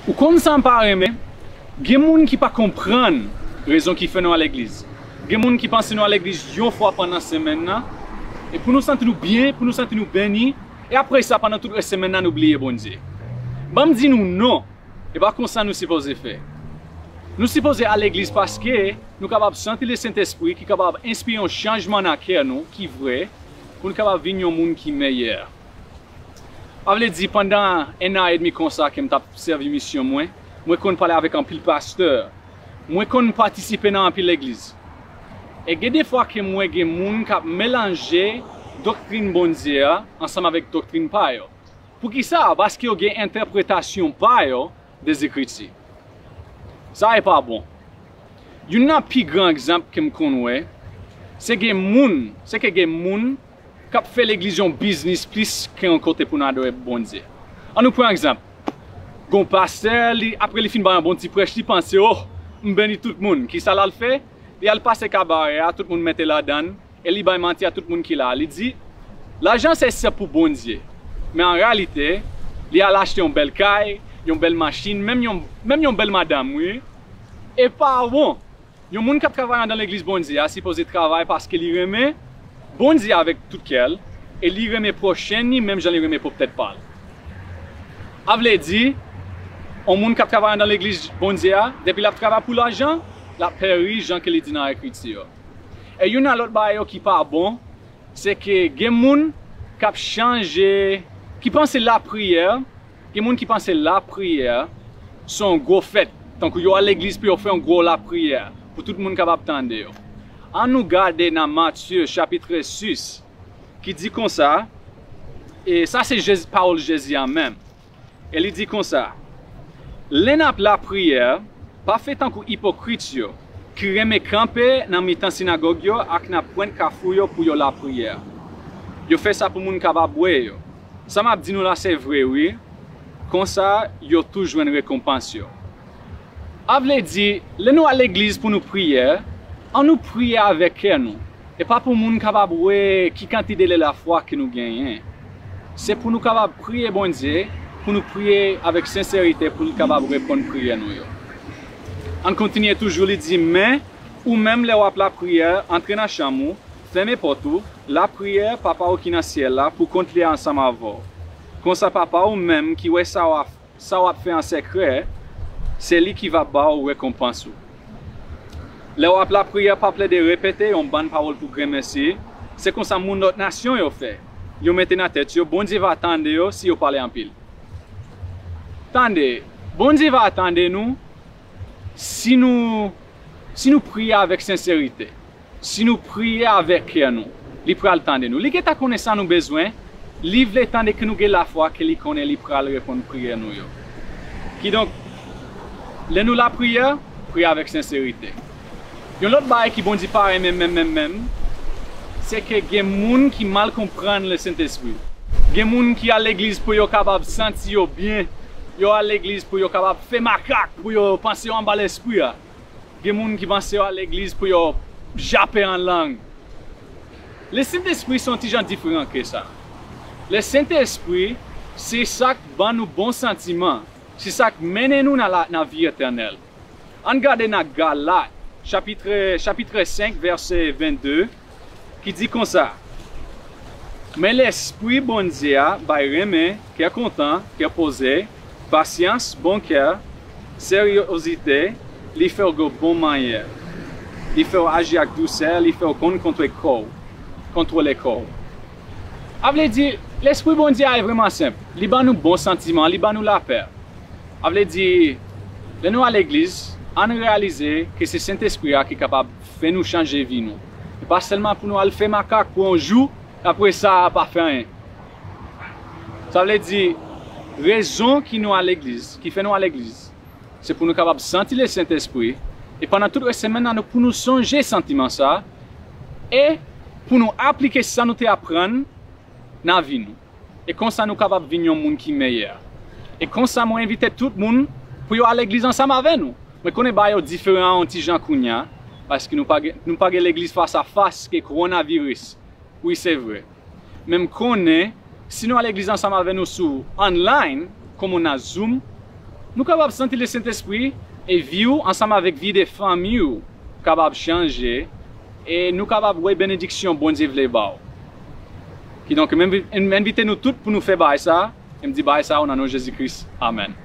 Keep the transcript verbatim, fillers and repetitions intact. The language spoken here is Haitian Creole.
Ou konn sa m pa renmen? Gen moun ki pa konprann rezon ki fè nou al legliz. Gen moun ki panse nou al legliz yon fwa pandan semèn nan, e pou nou santi nou byen, pou nou santi nou beni, e apre sa, pandan tout rès semèn nan, nou bliye Bondye. Ban m di nou non, e pa konsa nou sipoze fè. Nou sipoze al legliz paske nou kapab santi Lesentespri ki kapab enspire yon chanjman nan kè nou ki vrè, pou nou kapab vin yon moun ki meyè. A vle di, pandan en an edmi konsa ke m t ap sèvi misyon mwen, mwen konn pale avèk anpil pastè. Mwen konn patisipe nan anpil legliz. E gen defwa ke m wè gen moun k ap melanje doktrin Bondye a ansanm avèk doktrin pa yo. Poukisa? Paske yo gen entèpretasyon pa yo de Zekriti. Sa e pa bon. Youn nan pi gran egzanp ke m konn wè, se gen moun, se ke gen moun k ap fè legliz yon biznis plis ke yon kote pou n adore Bondye. Ann nou pran egzanp. Gon pastè, li, apre li fin bay yon bon ti prèch, li panse, oh, m beni tout moun. Kisa l al fè? Li al pase kabarè a, tout moun mete ladan l, e li bay manti a tout moun ki la. Li di, lajan se se pou Bondye. Men an reyalite, li al achte yon bèl kay, yon bèl machin, menm yon, menm yon bèl madanm, wi. E pa bon. Yon moun k ap travay anndan legliz Bondye a sipoze travay paske li renmen Bondye avèk tout kè l, e li renmen pwochen li menm jan li renmen pwòp tèt pa l. A vle di, yon moun k ap travay anndan legliz Bondye a, depi l ap travay pou lajan, l ap peri jan ke li di nan Ekriti yo. E youn nan lòt bagay yo ki pa bon, se ke gen moun k ap chanje, ki panse lapriyè, gen moun ki panse lapriyè se yon gwo fèt, tankou yo al legliz pou yo fè yon gwo lapriyè, pou tout moun kapab tande yo. Ann nou gade nan Matye chapit sis, ki di konsa, e sa se Jezi, pawòl Jezi a menm. E li di konsa, lè n ap lapriyè, pa fè tankou ipokrit yo, ki renmen kanpe nan mitan sinagòg yo ak nan pwent kafou yo pou yo lapriyè. Yo fè sa pou moun kapab wè yo. Sa m ap di nou la se vre, wi. Konsa, yo tou jwenn rekonpans yo. A vle di, lè nou al legliz pou nou priye, ann nou priye avèk kè nou. E pa pou moun kapab wè ki kantite de lafwa ke nou genyen. Se pou nou kapab priye Bondye, pou nou priye avèk senserite, pou l kapab reponn priyè nou yo. Ann kontinye toujou, li di, men, ou menm, lè w ap lapriyè, antre nan chanm ou, fèmen pòt ou, lapriyè Papa w ki nan syèl la pou kont li ansanm avè w. Konsa, Papa w menm ki wè sa w ap sa w ap fè an sekrè, se li ki va ba w rekonpans ou. Lè w ap lapriyè, pa plede repete yon bann pawòl pou grenmesi. Se konsa moun lòt nasyon yo fè. Yo mete nan tèt yo, Bondye va tande yo si yo pale anpil. Tande, Bondye va tande nou si nou, si nou priye avèk senserite. Si nou priye avèk kè nou, li pral tande nou. Li gentan konnen sa nou bezwen, li vle tande ke nou gen lafwa ke li konnen li pral reponn priyè nou yo. Kidonk, lè nou lapriyè, priye avèk senserite. Yon lòt bagay ki Bondye pa renmen menm, menm, menm, se ke gen moun ki mal konprann Lesentespri. Gen moun ki al legliz pou yo kapab santi yo byen, yo al legliz pou yo kapab fè makak, pou yo panse yo anba Lespri a. Gen moun ki panse yo al legliz pou yo jape an lang. Lesentespri se yon ti jan diferan ke sa. Lesentespri se sa k ban nou bon santiman, se sa k mennen nou nan la, nan vi etènèl. Ann gade nan Galat, chapit, chapit senk, vèsè vennde, ki di konsa, men Lespri Bondye a bay renmen, kè kontan, kè poze, pasyans, bon kè, seryozite, li fè w gen bon manyè, li fè w aji ak dousè, li fè w konn kontwole kò w, kontwole kò w. A vle di, Lespri Bondye a vrèman senp, li ban nou bon santiman, li ban nou lapè. A vle di, lè nou al legliz, ann reyalize ke se Sentespri a ki kapab fè nou chanje vi nou. E pa sèlman pou nou al fè makak pou yon jou, apre sa, pa fè anyen. Sa vle di, rezon ki nou al legliz, ki fè nou al legliz, se pou nou kapab santi Lesentespri, e pandan tout rès semèn nan, nou, pou nou sonje santiman sa, e pou nou aplike sa nou te aprann nan vi nou. E konsa nou kapab vin yon moun ki meyè. E konsa mwen envite tout moun pou yo al legliz ansanm avè nou. Mwen konnen bagay yo diferan yon ti jan kounye a, paske nou pa gen, nou pa gen legliz fas a fas ke kowonaviris. Wi, se vre. Men m konnen, si nou al legliz ansanm avè nou sou online, kòm nan Zoom, nou kapab santi Lesentespri e vi w ansanm avèk vi de fanmi w kapab chanje e nou kapab wè benediksyon Bondye vle ba w. Kidonk, m envi- m envite nou tout pou nou fè bagay sa, e m di bagay sa nan non Jezi Kris. Amèn.